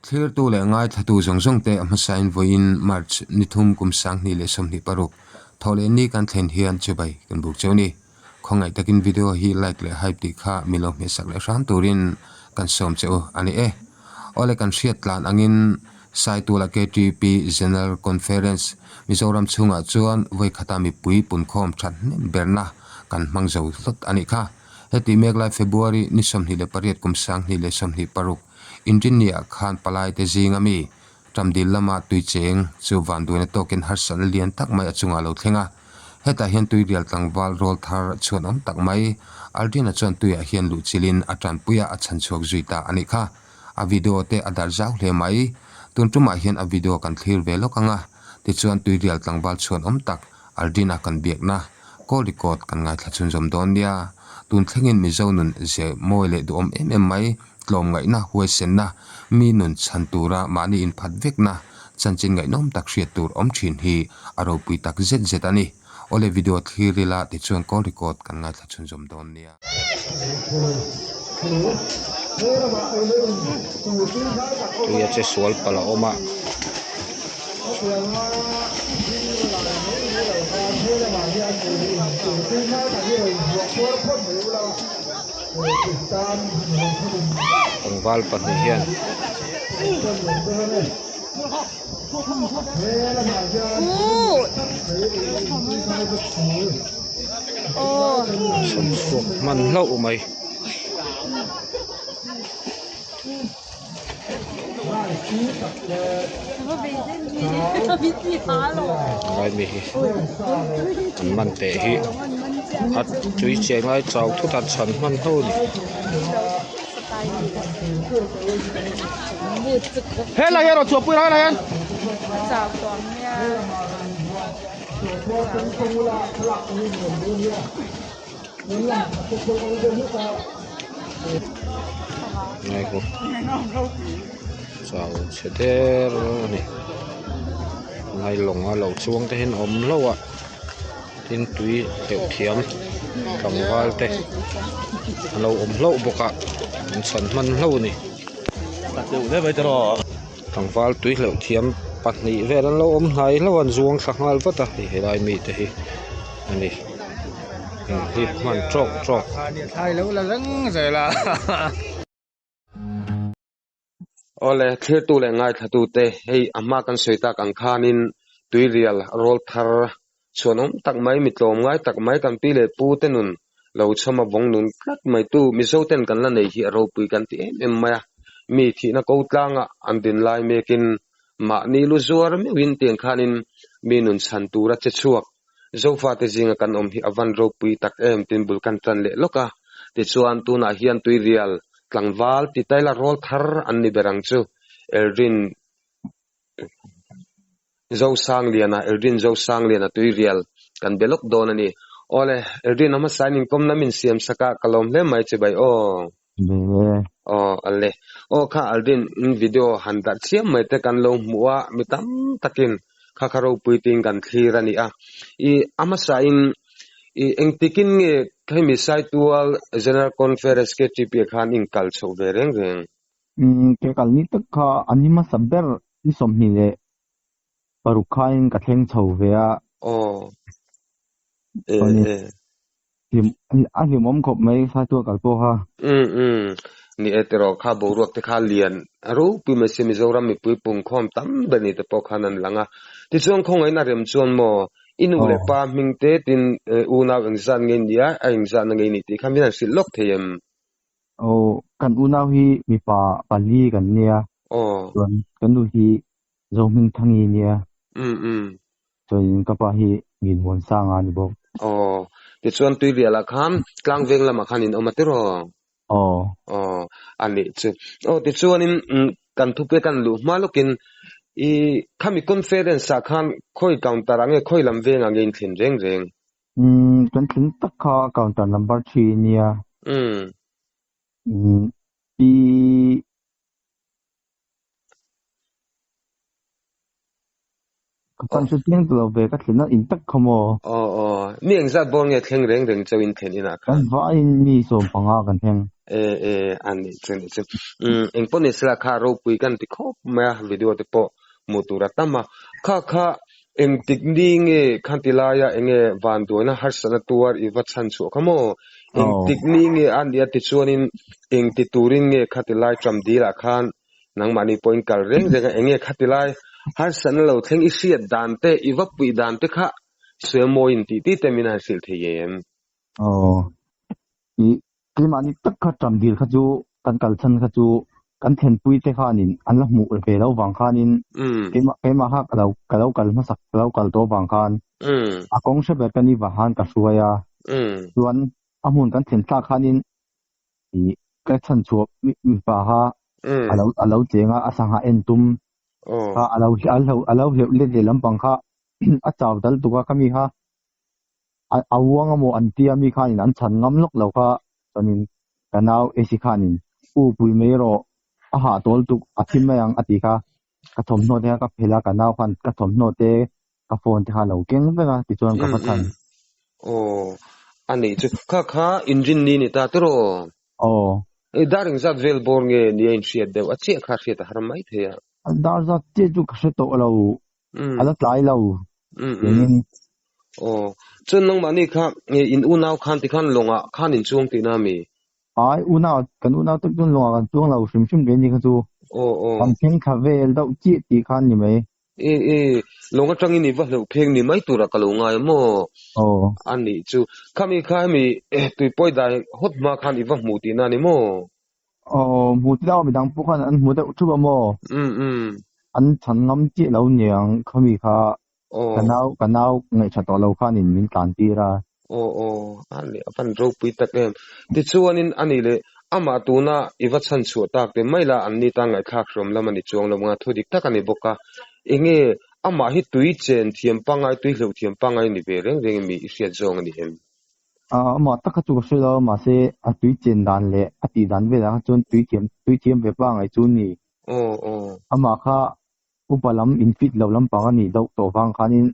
Thlirtu leh ngaithlatu zawng zawng te a hmasain vawiin March ni thum kum sanghnih leh 26 thawhleh ni kan thlen hian chibai kan buk cheu ni. Khawngaih takin video hi like leh hype tih kha min lo hmehsak leh hram turin kan sawm che u a ni e. Awle kan hriat tlan angin Saituala KTP General Conference Mizoram chhungah chuan vawikhata mipui punkhawm that hnem berna kan hmang zo hlawt a nih kha. Heti mek lai February ni 28 kum 2026 Inrinniah khan palaite zinga mi Ṭamdil lama tui cheng chu vanduaina tawkin harsatna lian tak mai a chungah a lo thleng a. Hetah hian tuirial tlangval rawl thar chhuan awm tak mai Aldrin-a chuan tuiah hian luh chilhin a ṭanpuia a chhan chhuak zui ta a nih kha. A video te a darh zau hle mai. Tun ṭumah hian a video kan thlir ve lawk ang a. Tichuan tuirial tlangval chhuan awm tak Aldrin-a kan biakna call record kan ngaithla chhunzawm dawn nia. Tun thlengin Mizo nun ze mawi leh duhawm em em mai, tlawmngaihna, huaisenna, mi nun chhan tura mahni inphat vekna chanchin ngaihnawm tak hriat tur awm thin hi a ropui tak zet zet a ni. Awle video thlir ila tichuan call record kan ngaithla chhunzawm dawn nia. Tui a che sual palh a awm a. Tlangval pahnih hian chhan chhuak hman hlauh mai. Lai mi hi an man teh hi a tui cheng lai chau thut a chhan hman ho a ni. Helai hian rawn chhuahpui rawh helai hian. Ngai ho chau chhe der a ni ngai lawng a lo chuang te hian a awm hlauh a tin tui hleuh thiam tlangval te a lo awm hlauh bawk a an chhan hman hlauh a ni tlangval tui hleuh thiam pahnih vel an lo awm hnai hlauh a an zuang thla nghal vat a hei helai mi te hi a ni inhlip hman tawk tawk. Awle, thlirtu leh ngaithlatu te, hei a hma kan sawi tak ang khanin tuirial rawl thar chhuanawm tak mai, mi tlawm ngai tak mai kan pi leh pu te nun lo chhawm a vawng nun tlat mai tu Mizo ten kan la nei hi a ropui kan ti em em mai a. Mi thihna ko tlanga an din lai mekin mahni lu zuar meuhin tiang khanin mi nun chhan tura che chhuak Zofate zinga kan awm hi a van ropui tak em tin bul kan tan leh lawk a. Tichuan tunah hian tuirial tlangval ti taila rawl thar an ni ber ang chu. Eldrin Zosangliana, Eldrin Zosangliana tuirial kan be lawk dawn a ni. Awle, Eldrin a hmasa in inkawmna min siam sak a, ka lawm hle mai che bai aw. Aw ale. Aw kha Aldrin in video han darh chiam mai te kan lo hmuh a, mi tam takin kha kha ropui tiin kan thlir a ni a. I a hmasa in i engtikin nge hemi Saitual General Conference KTP ah khan in kal chhoh ve reng reng? Umm ke kal ni tak kha an ni hmasa ber ni 26 khain ka thleng chho ve a. Aw. E e. Hlim a hlimawm khawp mai Saitual kal pawh kha. Umm umm ni e tiraw kha boruak te kha lian a ropui mai se Mizoram mipui pungkhawm tam ber ni te pawh khan an lang a. Tichuan khawngaihna rem chuan maw i nu leh pa hming te tin unau engzat nge nia a engzatna nge ni tih kha min han hrilh lawk thei em? Aw kan unau hi mipa pali kan nia. Aw. Chuan kan nu hi Zohmingthangi nia. Umm umm. Chuanin ka pa hi Nginmuansanga a ni bawk. Aw, tichuan Tuirialah khan Tlangveng lamah khan in awm a tiraw? Aw. Aw, a nih chu. Aw, tichuanin kan thupe kan luh hma lawkin i khami conference ah khan khawi counter ah nge khawi lam vengah nge in thlen reng reng? Umm, kan thlen tak kha counter number 3 nia. Umm. Umm, pi Ka fan hre chiang ta lo ve, ka thlenna in tak kha maw? Aw aw, mi engzat bawr nge thleng reng reng chauh in thlen inah khan? Kan vaiin mi 15 kan thleng. E e, a nih chu nih chu. Umm, engpawh ni sela kha ropui kan ti khawp mai a, video te pawh hmuh tur a tam a. Kha kha engtik ni nge khan ti laia enge vanduaina harsatna tuar i va chhan chhuah kha maw? Engtik ni nge a nia tichuanin engti turin nge kha ti lai ṭam dilah khan Nangmahni pawhin kal reng reng a, enge khati lai harsatna lo thleng i hriat dan te, i va puih dan te kha sawi a mawiin tih tih te min han hrilh thei em? Aw, i keimahni tak kha ṭam dil kha chu kan kal chhan kha chu kan thlenpui te khanin an la hmuh ve lo vang khanin keimah keimah kha ka lo ka lo kal hmasak ka lo kal tawh vang khan a kawng hre ber ka ni vang khan ka hruai a, chuan a hmun kan thlen thlak khanin Ih ka chhan chhuah mipa kha a lo a lo cheng a, a sangha en tum kha a lo a lo a lo hleuh let leh lampang kha a chau dal tuk a khami kha a a uang amaw an tia mi khanin an chhan ngam lawk lo kha chuanin ka nau AC khanin u pui mai rawh a hah tawl tuk a thi mai ang a ti kha ka thawmhnaw te kha ka phelh a ka nau khan ka thawmhnaw te ka phone te kha a lo keng vek a tichuan ka va chhan. Aw a nih chu kha kha inrin ni ni ta tawh Aw. E dar engzat vel bawr nge nia in hriat deuh a chiah kha hriat a har mai thei a. Dar zat chiah chu ka hre tawh lo a la tlai lo tiangin. Aw chuan nangmahni kha in unau khan tikhan lawngah khan in chuang tihna a mi? Ai, unau, kan unau tak chuan lawngah kan chuang lo hrim hrim ve ni kha chu. Aw, aw. Kan thleng thla vel deuh chiah tih khan ni mai. E, e, lawng atangin i va hleuh pheng ni mai turah ka lo ngai a maw? Aw. A nih chu. Khami kha hemi tuipawi dai hawt hma khan i va hmu tihna a ni maw? Aw, hmu tih deuh a midang pawh khan an hmu deuh thup a maw? Um, um. An chhan ngam chiah lo niang khami kha. Aw. Ka nau, ka nau ngaihṭha tawh lo khanin min tlan tir a. Aw, aw, a leh a van ropui tak em. Tichuanin a nih leh amah tuna i va chhan chhuah tak te mai la an ni tan ngaihthlak hrawm lam a ni chuang lo anga thu dik tak a ni bawk a. Enge amah hi tui chen thiam pangngai, tui hleuh thiam pangngai ni ve reng reng emi i hriat zawng a ni em? Amah tak kha chu ka hre lo a, mahse a tui chen dan leh a tih dan velah kha chuan tui thiam, tui thiam ve pangngai chu a ni. Aw, aw. Amah kha Upa lam in fit lo lampang a nih deuh tawh vang khanin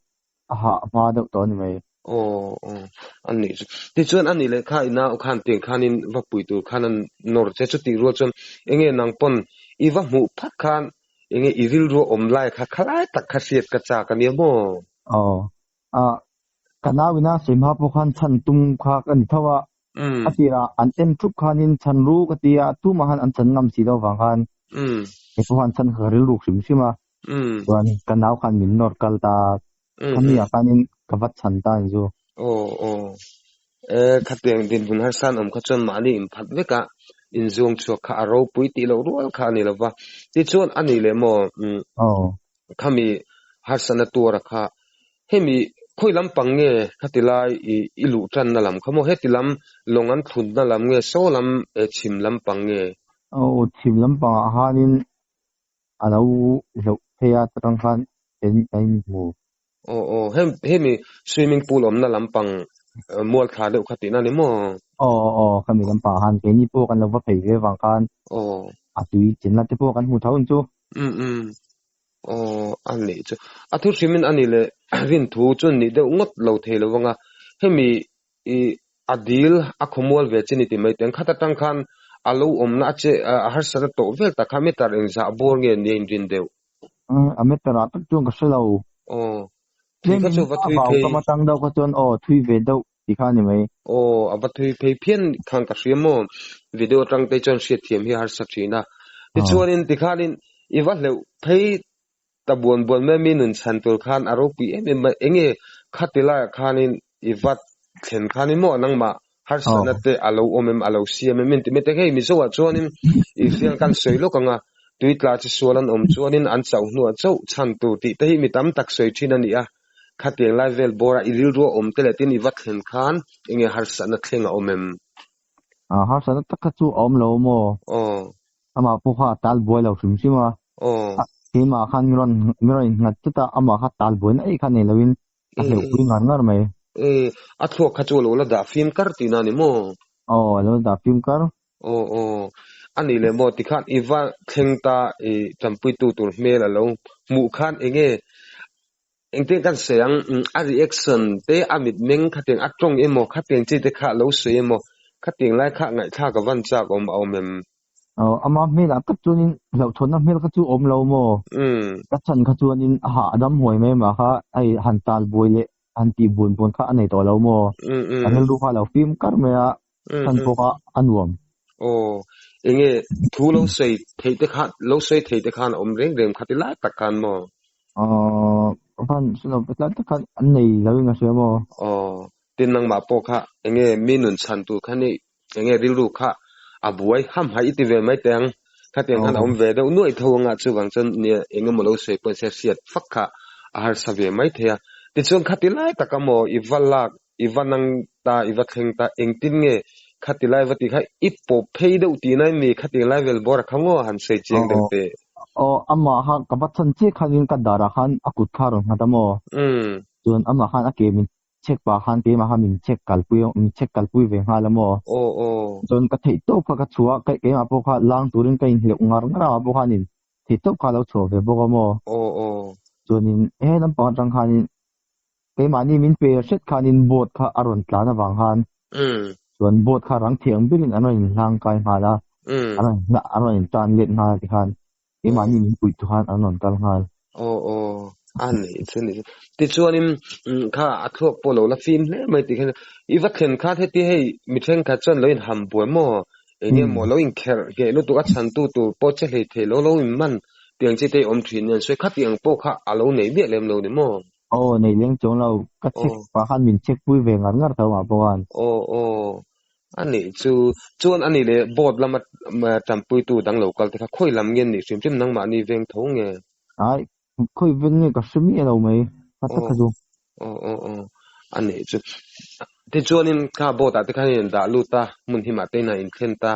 a hah hma deuh tawh a ni mai. Aw aw a nih chu. Tichuan a nih leh kha i nau khan tiang khanin va pui tur khan a nawr che chutih rual chuan enge nang pawn i va hmuh phat khan enge i rilru a awm lai kha khalai tak kha hriat ka chak a nia maw? Aw a ka nau ina sawi hma pawh khan chhan tum kha ka ni tho a, a tirah an en thup khanin chhan ru ka ti a, tumah khan an chhan ngam si lo vang khan kei pawh khan chhan kha ka rilruk hrim hrim a, chuan ka nau khan min nawr kal ta khami ah khanin ka va chhan ta ni chu. Aw aw e khatiang dinhmun harsan awm kha chuan mahni inphat vek a inzuang chhuak kha a ropui tih loh rual kha a ni lo va, tichuan a ni leh maw Khami harsatna tuara kha hemi khawi lampang nge khati lai i i luh tanna lam kha maw heti lam lawng an thlunna lam nge saw lam eh chhim lampang nge? Aw chhim lampangah khanin a lo hleuh phei a atang khan en a inhmu. Aw aw hem hemi swimming pool awmna lampang mual thla deuh kha tihna ni maw? Aw aw khami lampangah khan keini pawh kan lo va phei ve vang khan aw a tui chenna te pawh kan hmu tho ang chu. Um um Aw, a nih chu. A thu hrimin a nih leh rin thu chu nih deuh ngawt lo thei lo vang a, hemi i a dil a khawmual ve chi ni ti mai teng khat atang khan a lo awmna a che a harsatna tawh vel tak kha meter engzah bawr nge nia inrin deuh? A meter ah tak chuan ka hre lo. Aw, thui kha Tlemin chu va a thui vau phei. kam atang deuh kha chuan aw thui ve deuh ti kha a ni mai. Aw, a va thui phei phian khan ka hria maw? Video atang te chuan hriatthiam hi a harsa thin a. Tichuanin tikhanin i va hleuh phei ta buan buan mai mi nun chhan tur khan a ropui em em mai. Enge khati laiah khanin i va thlen khanin maw nangmah harsatna te a lo awm em a lo siam em engti mai te hei Mizo ah chuanin i hrial kan sawi lawk ang a, tui tla chi sual an awm chuanin an chauh hnuah chauh chhan tur tih te hi mi tam tak sawi thin a ni a. Khatiang lai vel bawra i rilru a awm te leh tin i va thlen khan enge harsatna thleng a awm em? A harsatna tak kha chu a awm lo maw? Aw. Amah pawh kha a tal buai lo hrim hrim a. Aw. Keimah khan mi rawn mi rawn innghat tlat a, amah kha tal buaina eih kha nei loin a hleuhpui ngar ngar mai. E, a thluak kha chu a lo la dah fim kar tihna a ni maw? Aw, a lo la dah fim kar. Aw aw, a nih leh maw tikhan i va thleng ta i tanpuitu tur hmel a lo hmuh khan enge Engtin kan sawi ang, a reaction te, a mitmeng khatiang a tawng emaw khatiang chi te kha lo sawi emaw khatiang lai kha ngaihthlak a van chak awm a awm em? Aw, ama hmelah tak chuanin hlauhthawnna hmel kha chu awm lo maw? Ka chhan kha chuanin a hah a dam huai mai mah kha hei han tal buai leh han tih buan buan kha a nei tawh lo maw? A rilru kha a lo fim kar mai a, chhan pawh kha a nuam. Aw, enge thu lo sawi theih te kha, lo sawi thei te khan a awm reng reng kha ti lai tak khan maw? Aw, van sawi lo lai tak khan an nei lo in a hria maw? Aw, tin nangmah pawh kha enge mi nun chhan tur kha ni enge rilru kha a buai ham hai i ti ve mai teh ang. Khatiang khan a awm ve deuh nuaih tho anga chuvang chuan nia engemaw lo sawi pawh se hriat fak kha a harsa ve mai thei a. Tichuan khati lai taka maw i va lak i va nang ta i va thleng ta engtin nge khati lai va tih kha i pawp phei deuh tihna em ni khatiang lai vel bawr a kha ngaw han sawi chiang deuh teh. Aw amah kha ka va chhan chiah khanin ka darah khan a kut kha a rawn nghat a maw? Chuan amah khan a ke min check pah khan keimah kha min check kalpui min check kalpui ve nghal a maw? Aw aw. Chuan ka theih tawp kha ka chhuah a keimah pawh kha lang turin ka inhleuh ngar ngar a amah pawh khanin theih tawp kha a lo chhuah ve bawk a maw? Aw aw. Chuanin he lampang atang khanin Keimahni min pe hret khanin boat kha a rawn tlan avang khan chuan boat kha rang thiang berin an rawn inhlang kai nghal a, an rawn an rawn intan let nghal a tikhan keimahni min puih tu khan an rawn kal nghal. Aw aw, a nih chu nih chu. Tichuanin kha a thluak pawh lo la fim hle mai tih khan i va thlen khan heti hei mi thenkhat chuan lo inham buai maw eng emaw lo inkherh ngheh lutuk a chhantu tur pawh che hlei thei lo lo inman tiang chi te awm thin nen sawi khatiang pawh kha a lo nei miah lem lo ni maw? Aw, nei leng chuang lo. Ka check pah khan min check pui ve ngar ngar tho mah pawh khan. Aw, aw. A nih chu. Chuan a nih leh board lama tanpuitu dang lo kal te kha khawi lam nge nih hrim hrim nangmahni veng tho nge? Ai, khawi veng nge ka hre miah lo mai. Kha tak kha chu. Aw, aw, aw. A nih chu. Tichuanin kha board ah te khan in dah lut a, hmun himah te in a inthlen ta.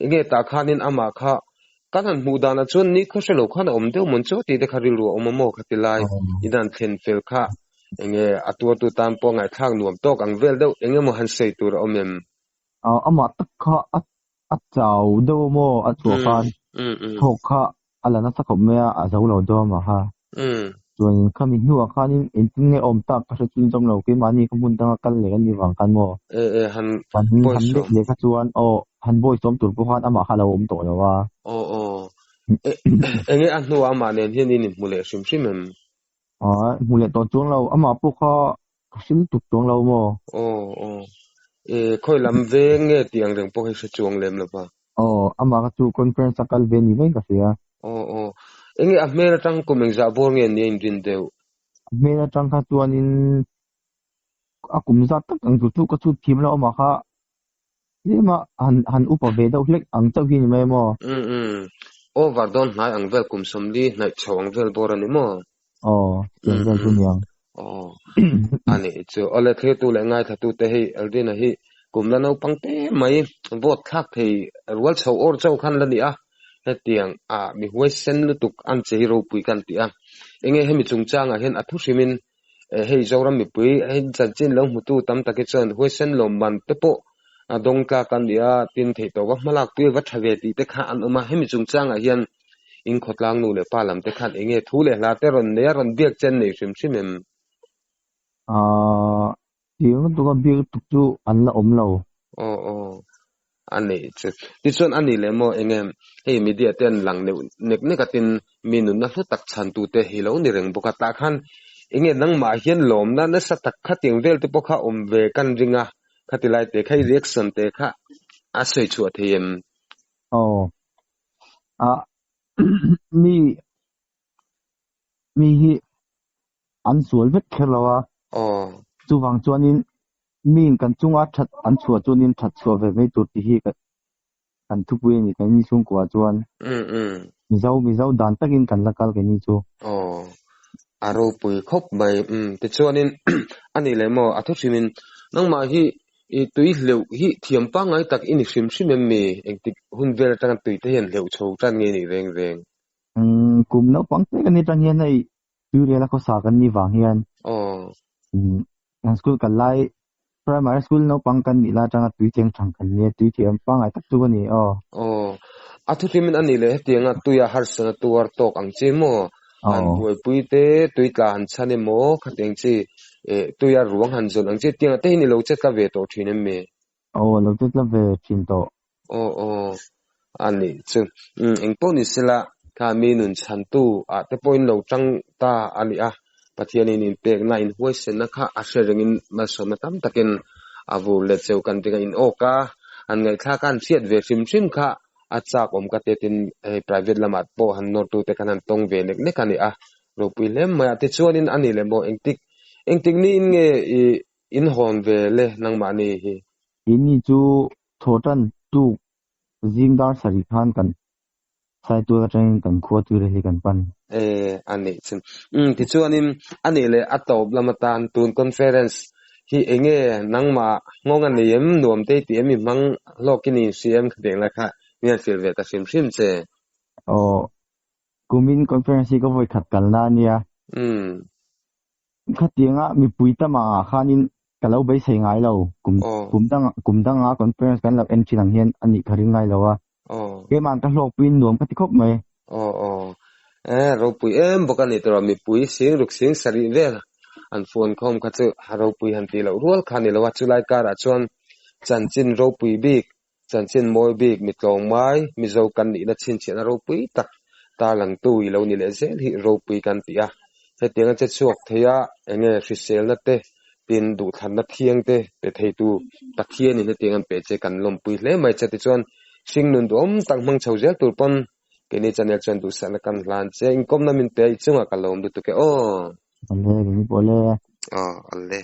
Enge tah khanin amah kha Kan han hmuh danah chuan ni khaw hre lo khan a awm deuh mawn chu tih te kha rilru a awm a maw khati lai in han thlen fel kha enge a tuartu tan pawh ngaihthlak nuam tawk ang vel deuh eng emaw han sawi tur a awm em? Amah tak kha a chau deuh a maw a chhuah khan thawk kha a la nasa khawp mai a, a zo lo deuh amah kha. Chuanin khami hnuah khanin engtin nge awm tak ka hre chhun zawm lo, keimahni ka hmun danga kal leh kan nih vang khan maw? E e, han Han bawi han let sawm. leh kha chuan aw han bawi sawm tur pawh khan amah kha a lo awm tawh lo a. Aw aw, e enge a hnuah amah nen hian in inhmu leh hrim hrim em? Aw, hmu leh tawh chuang lo, amah pawh kha ka hrim tuk chuang lo maw? Aw aw, e khawi lam veng nge tih ang reng pawh hi hre chuang lem lo va. Aw, amah kha chu conference a kal ve ni mai ka hria. Aw aw, enge a hmel atang kum engzah bawr nge nia inrin deuh? A hmel atang kha chuanin a kum zat tak ang chu chu ka chhut thiam lo amah kha tlema han han upa ve deuh hlek ang chauh hi ni mai maw? Um um, over dawn hnai ang vel kum sawmli hnaih chho ang vel bawr a ni maw? Aw, chutiang vel chu niang. Aw, a nih chu. Awle thirtu leh ngaithlatute hei Eldina hi kum la naupang te mai vote thlak thei rual chho awr chauh khan la ni a, hetiang ah mi huaisen lutuk an che hi ropui kan ti a. Enge hemi chungchangah hian a thu hrimin hei Zoram mipui hei chanchin lo hmutu tam tak hi chuan huaisen lawmman te pawh a dawng tlak a ni a, tin theih tawka hmalak pui va tha ve tih te kha an awm a, hemi chungchangah hian In khawtlang nu leh pa lam te khan enge thu leh hla te rawn nei a, rawn biak chen nei hrim hrim em? Aaa, tiang lutuk a biak lutuk chu an la awm lo. Aw aw, a neih chu. Tichuan a nih leh maw enge hei media te an lang neuh nek nek a tin mi nunna hlu tak chhan tu te hi lo ni reng bawk a, tah khan enge nangmah hian lawmna nasa tak khatiang vel te pawh kha awm ve kan ring a, khati lai te kha i reaction te kha a sawi chhuah thei em? Aw, ah mi mi hi an sual vek kher lo a chuvang chuanin miin kan chunga that an chhuah chuanin that chhuah ve mai tur tih hi kan thupui a ni kan ni chhungkua chuan mizo mizo dan takin kan la kal keini chu. Aw a ropui khawp mai umm tichuanin a nih leh maw a thu hrimin nangmah hi I tui hleuh hi thiam pangngai tak i ni hrim hrim em mi? Engtik hun vel atanga tui te hian hleuh chho tan nge ni reng reng? Umm, kum naupang te kan ni atang hian hei tui rel a khawsa kan nih vang hian Aw. Umm, kan school kal lai primary school naupang kan nih lai atanga tui cheng thang kan nia, tui thiam pangngai tak chu ka ni aw. Aw, a thu hrimin a nih leh hetianga tuia harsana tuar tawk ang che maw? Han buaipui te, tui tla han chhan emaw khatiang chi eh tuia ruang han zawn ang chi tiang ah te hian i lo che tla ve tawh thin em mi? Aw, lo che tla ve thin tawh. Aw aw, a nih chu. Umm engpawh ni sela kha mi nun chhantu ah te pawhin lo tang ta a ni a, Pathianin inpekna inhuaisenna kha a hre rengin malsawmna tam takin a vur let cheu kan ringa in awk a, han ngaihthlak a han hriat ve hrim hrim kha a chak awm ka tetin hei private lamah pawh han nawr tute khan han tawng ve nek nek a ni a, ropui hle mai a. Tichuanin a ni leh maw engtik engtik niin nge i in hawn ve le nangmahni hi? Keini chu thawhtan tuk zing dar sarih khan kan Saitual atangin kan khua tuirel hi kan pan. E, a nih chu. Umm, tichuanin a nih leh a tawp lam atan tun conference hi enge nangmah nghawng a nei em, nuam te i ti em, i hmang hlawk i ni inhria em khatiang lai kha min han hrilh ve ta hrim hrim che. Aw, kumin conference hi ka vawi khat kalna a nia. Umm. Khatianga mipui tamah ah khanin ka lo beisei ngai lo. Kum kum dang kum danga conference kan lo en thin ang hian a nih ka ring ngai lo a. Keimah ka hlawkpuiin nuam ka ti khawp mai. Aw aw. Eh ropui em bawk a ni tawh mipui sing ruk sing sarih vel an phone khawm kha chu a ropui han tih loh rual kha a ni lo a. Chulai karah chuan chanchin ropui bik Chanchin mawi bik mi tlawngmai Mizo kan nihna chhinchhiahna ropui tak tarlangtu i lo ni leh zel hi ropui kan ti a. Hetianga che chhuak thei a enge hriselna te tin duhthlanna thiang te pe theitu Pathianin hetiang an pe che kan lawmpui hle mai che tichuan hringnun duhawm tak hmang chho zel tur pawn keini channel chuan duhsakna kan hlan che inkawmna min pe a i chungah ka lawm lutuk e aw. Awle, keini pawh le. Aw, awle.